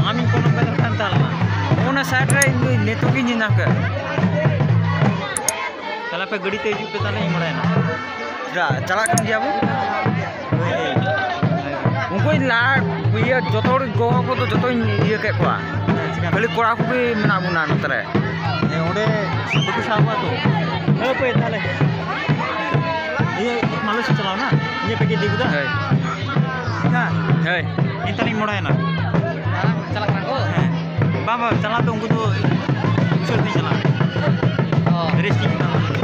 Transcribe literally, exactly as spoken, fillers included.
ᱟᱢᱤᱧ ᱯᱷᱳᱱ ᱟᱢ ᱠᱟᱱ ᱛᱟᱦᱮᱸ ᱞᱮᱱᱟ᱾ ᱚᱱᱟ ᱥᱟᱭᱤᱰ ᱨᱮ ᱤᱧ ᱱᱤᱛᱚᱜ ᱜᱤᱧ ᱧᱮᱞ ᱧᱟᱢ ᱠᱮᱫ᱾ ᱛᱟᱦᱞᱮ ᱟᱯᱮ ᱜᱟᱹᱰᱤ ᱛᱮ ᱦᱤᱡᱩᱜ ᱯᱮ, ᱛᱟᱦᱞᱮ ᱤᱧ ᱵᱟᱲᱟᱭᱮᱱᱟ᱾ ᱪᱟᱞᱟᱜ ᱠᱟᱱ ᱜᱮᱭᱟ ᱵᱚ᱾ ᱩᱱᱠᱩᱧ ᱞᱟ-, ᱤᱭᱟᱹ, ᱡᱚᱛᱚ ᱦᱚᱲ ᱜᱚᱜᱚ ᱠᱚᱫᱚ ᱡᱚᱛᱚᱧ ᱤᱭᱟᱹ ᱠᱮᱫ ᱠᱚᱣᱟ᱾ ᱠᱷᱟᱹᱞᱤ ᱠᱚᱲᱟ ᱠᱚᱜᱮ ᱢᱮᱱᱟᱜ ᱵᱚᱱᱟ ᱱᱚᱛᱮ ᱨᱮ᱾ ᱦᱮᱸ, ᱚᱸᱰᱮ ᱵᱟᱠᱚ ᱥᱟᱵ ᱠᱚᱣᱟ ᱛᱚ᱾ ᱦᱮᱸ, ᱦᱟᱯᱮ ᱛᱟᱦᱞᱮ᱾ ᱤᱭᱟᱹ, ᱢᱟᱞᱚᱭ ᱥᱮᱫ ᱪᱟᱞᱟᱣ ᱱᱟ? ᱤᱧᱟᱹᱜ ᱯᱮᱠᱮᱴ ᱤᱫᱤ ᱠᱮᱫᱟ? ᱦᱳᱭ᱾ ᱦᱮᱸ᱾ ᱦᱳᱭ᱾ ᱤᱧ ᱛᱟᱦᱞᱮᱧ ᱢᱚᱲᱟᱭᱮᱱᱟ᱾ ᱦᱮᱸ, ᱪᱟᱞᱟᱜ ᱠᱟᱱᱟ ᱠᱚ? ᱦᱮᱸ᱾ ᱵᱟᱝ, ᱵᱟᱝ, ᱪᱟᱞᱟᱣ ᱫᱚ ᱩᱱᱠᱩ ᱫᱚ ᱩᱥᱟᱹᱨ ᱛᱮᱧ ᱪᱟᱞᱟᱜᱼᱟ᱾ ᱚ᱾ ᱨᱮᱥᱴ ᱤᱧ ᱦᱟᱛᱟᱣᱟ᱾